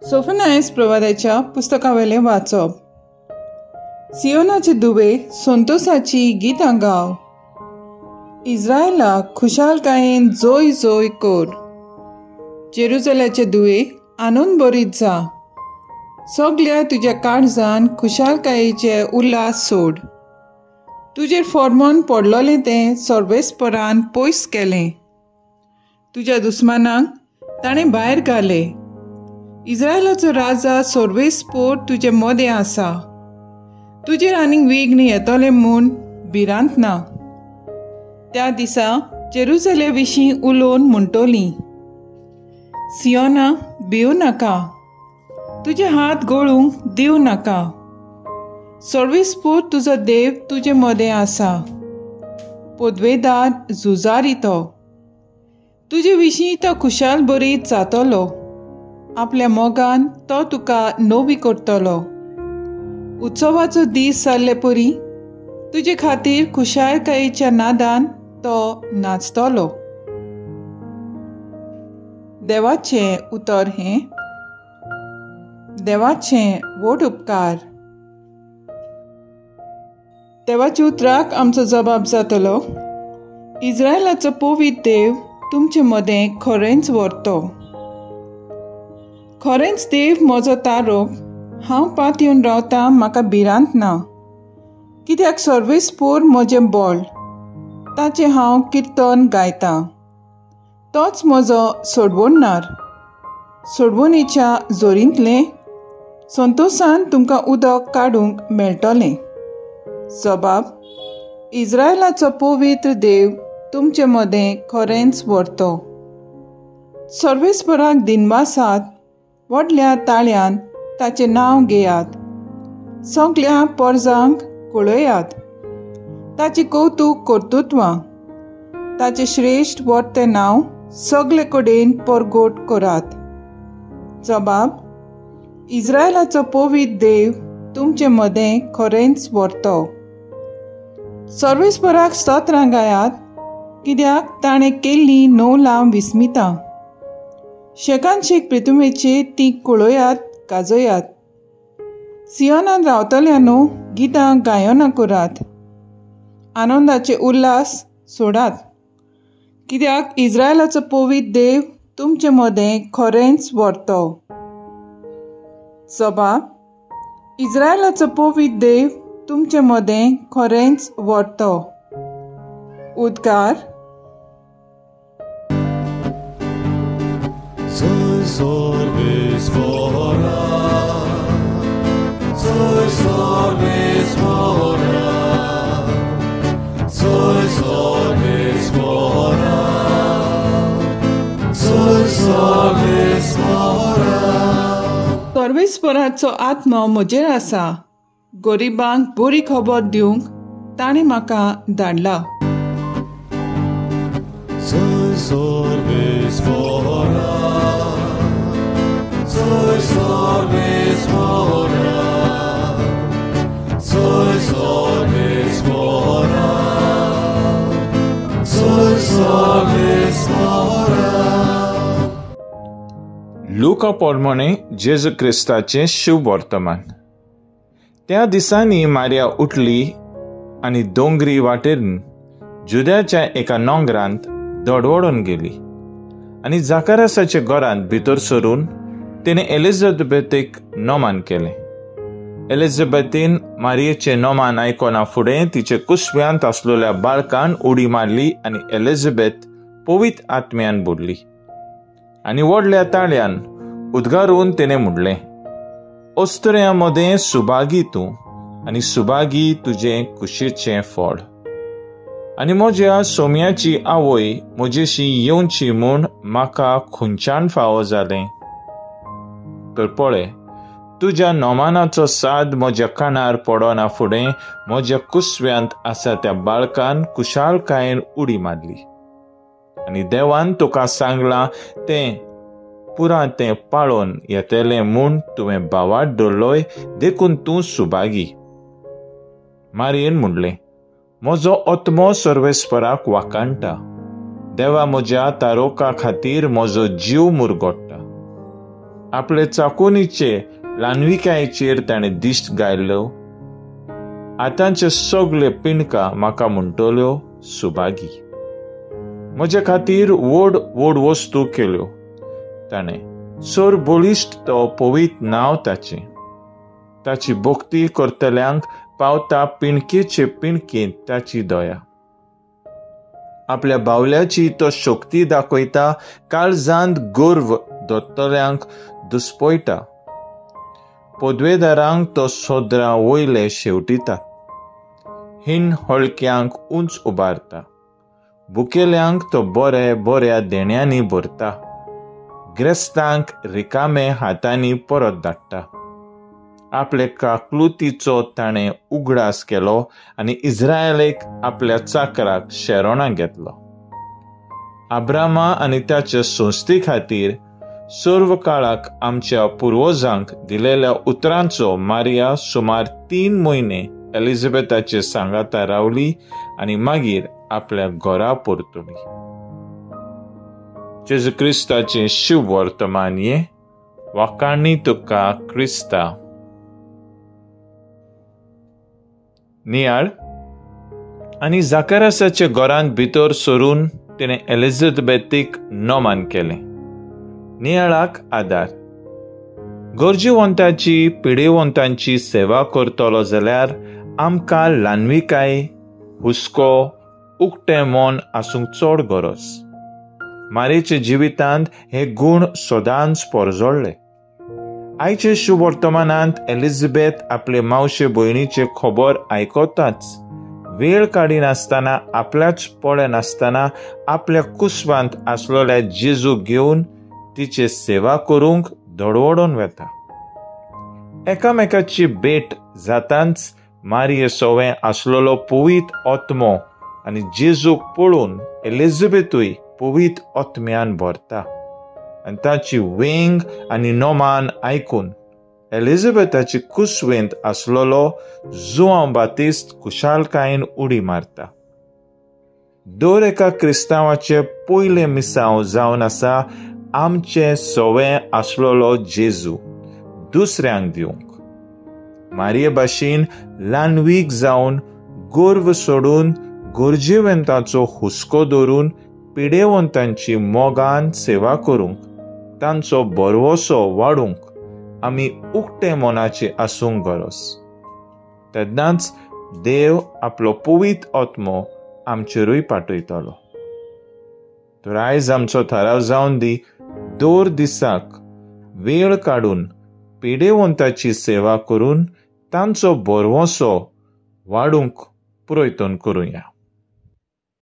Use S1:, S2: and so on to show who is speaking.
S1: सोफनायस प्रवादाच्या पुस्तकावेलें वाचप. सियोनाचे दुवे संतोसाची गितां गाव. इस्रायलाक खुशालकायेन जोय जोय कर. जेरुजल्याचे दुवे आनंद बरीत जा. सगल्या तुज्या काळजान खुशालकायेचे उल्हास सोड. तुजेर फॉर्मोन पडलोलें तें सर्वेस्परान पयस केलें. तुज्या दुस्मानांक ताणें भायर घाले. इस्रायलाचो राजा सर्वेस्पोर तुजे मदें आसा. तुजेर आनीक विघ्न येतलें म्हूण भिरांत ना. त्या दिसा जेरुजले विशीं उलोवन म्हणटली, सियोना भिवू नाका, तुजे हात गळूंक दिवं नाका. सर्वेस्पोर तुजो देव तुजे मदें आसा. पदवेदार झुजारी तो. तुजे विशीं तो खुशाल बरीत जातलो. आपल्या मोगान तो तुका नवी करतलो. उत्सवाचो दीस जाल्ले परी तुजे खातीर खुशालकायेच्या नादान तो नाचतलो. देवाचें उतर हें. देवाचें व्हड उपकार. देवाच्या उतराक आमचो जबाब जातलो. इस्रायलाचो पवित्र देव तुमचे मदें खरेंच व्हरतो. खरेंच देव म्हजो तारोक. हांव पातयेवन रावता, म्हाका भिरांत ना. कित्याक सर्वेस्पोर म्हजें बळ, ताचें हांव किर्तन गायतां. तोच म्हजो सोडवणदार. सोडवणेच्या जोरींतलें संतोसान तुमकां उदक काडूंक मेळटलें. जबाब: इस्रायलाचो पवित्र देव तुमचे मदें खरेंच व्हरतो. सर्वेस्पराक दिनवासात, व्हडल्या ताळ्यान ताचें नांव घेयात. सगल्या पोरजांक कळयात ताचें कौतूक कर्तृत्वां. ताचें श्रेश्ठ व्हडतें नांव सगले कडेन परगट करात. जबाब: इस्रायलाचो पवित्र देव तुमचे मदें खरेंच व्हरतो. सर्वेस्पराक स्तोत्रां गायात, कित्याक ताणें केल्लीं नवलां विस्मितां. शेकान शेक प्रितुमेचे ती कळयात, गाजयात. सियोनान रावतल्यानो गितां गायना करात. आनंदाचे उल्हास सोडात, कित्याक इस्रायलाचो पवित्र देव तुमचे मदें खरेंच व्हरतो. जबाब: इस्रायलाचो पवित्र देव तुमचे मदें खरेंच व्हरतो. उद्गार. सर्वेस्पराचो आत्मो म्हजेर आसा. गरिबांक बरी खबर दिवंक ताणें म्हाका धाडला.
S2: लुका प्रमाणे जेजू क्रिस्ताचें शुभ वर्तमान. त्या दिसांनी मारिया उठली आनी दोंगरी वाटेन जुद्याच्या एका नोंगरांत दडवडून गेली आनी जाकारासाच्या घरांत भितर सरून तिणें एलिझाबेथीक नोमान केलें. एलिझाबेथीन मारियेचें नोमान आयकना फुडें तिचे कुसव्यांत आसलेल्या बाळकान उडी मारली आनी एलिझाबेथ पवित्र आत्म्यान बुडली आनी व्हडल्या ताळ्यान उद्गारून तिणें म्हणलें, अस्तुऱ्यां मदें सुभागी तूं आनी सुभागी तुजें कुशीचें फळ. आनी म्हज्या सोम्याची आवय म्हजेशी येवची म्हूण म्हाका खंयच्यान फावो जालें? तर पळय, तुज्या नोमानाचो साद म्हज्या कानार पडना फुडें म्हज्या कुसव्यांत आसा त्या बाळकान कुशालकायेन उडी मारली. आनी देवान तुका सांगलां तें पुरा तें पाळोन येतलें म्हूण तुवें भावाट दवरलोय, देखून तूं सुभागी. मारियेन म्हणलें, म्हजो आत्मो सर्वेस्पराक वाखाणटा. देवा म्हज्या तारोका खातीर म्हजो जीव मुरगोडटा. आपले चाकोनीचे ल्हानविकायेचेर ताणें दिश्ट गायल्लो, आतांचे सगळे पिंडकां म्हाका म्हणटल्यो सुभागी. म्हज्या खातीर व्हड व्हड वस्तू केल्यो ताणें, सर बळिश्ट तो पवित्र नांव ताचें. ताची भक्ती करतल्यांक पावता पिणकेचे पिणकेंत ताची दया. आपल्या बावल्याची तो शक्ती दाखयता, काळजांत गर्व दोतल्यांक दुस्पयता. पदवेदारांक तो सोदरां वयले शेवटिता, हीण हळक्यांक उंच उबारता. भुकेल्यांक तो बरे बऱ्या देण्यांनी भरता, ग्रेस्तांक रिकामे हातांनी परत धाडटा. आपले काकलुतीचो ताणें उगडास केलो आनी इस्रायलेक आपल्या चाकराक शेरोणाक घेतलो. आब्रामा आनी ताच्या संस्थे खातीर सर्व काळाक आमच्या पुर्वजांक दिलेल्या उतरांचो मारिया सुमार 3 म्हयने एलिझाबेथाचे सांगाता रावली आनी मागीर आपल्या घरा परतली. जेजू क्रिस्ताचें शुभ वर्तमान हें. वाखाणी तुका क्रिस्ता. नियाळ. आनी जाकारासाच्या घरांत भितर सरून तिणें एलिझाबेथीक नमन केलें. नियाळाक आदार. गरजेवंताची पिडेवंतांची सेवा करतलो जाल्यार आमकां ल्हानविकाय, हुस्को, उक्तें मन आसूंक चड गरज. मारेच्या जिवितांत हे गूण सदांच परजळ्ळे. आयचे शुभवर्तमानांत एलिझाबेथ आपले मावशे भयणीचे खबर आयकताच वेळ काडिनासतना, आपल्याच पळयनासतना आपल्या कुसवांत आसलेल्या जेजूक घेवन तिची सेवा करूंक धडवडून वता. एकामेकाची भेट जातांच मारिये सवें आसलेलो पवित्र आत्मो आनी जेजूक पळोवन एलिझाबेथूय पवित्र आत्म्यान भरता आनी ताची वेंग आनी नमान आयकून एलिझाबेथाची कुसवेंत आसलेलो जुआंव बातिस्त खुशालकायेन उडी मारता. दर एका क्रिस्तांवाचें पयलें मिसांव जावन आसा आमचें सवें आसलेलो जेजू दुसऱ्यांक दिवंक. मारिये भाशेन ल्हानवीक जावन गर्व सोडून गरजेवंताचो हुस्को धरून पिडेवंतांची मोगान सेवा करूंक, तांचो भरवसो वाडूंक आमी उक्ते मनाचे आसूंक गरज. तेन्नाच देव आपलो पवित्र आत्मो आमचेरूय पाठयतलो. तर आयज आमचो थाराव जावन दी, दर दिसाक वेळ काडून पिडेवंताची सेवा करून तांचो भरवसो वाडूंक प्रयत्न करुया.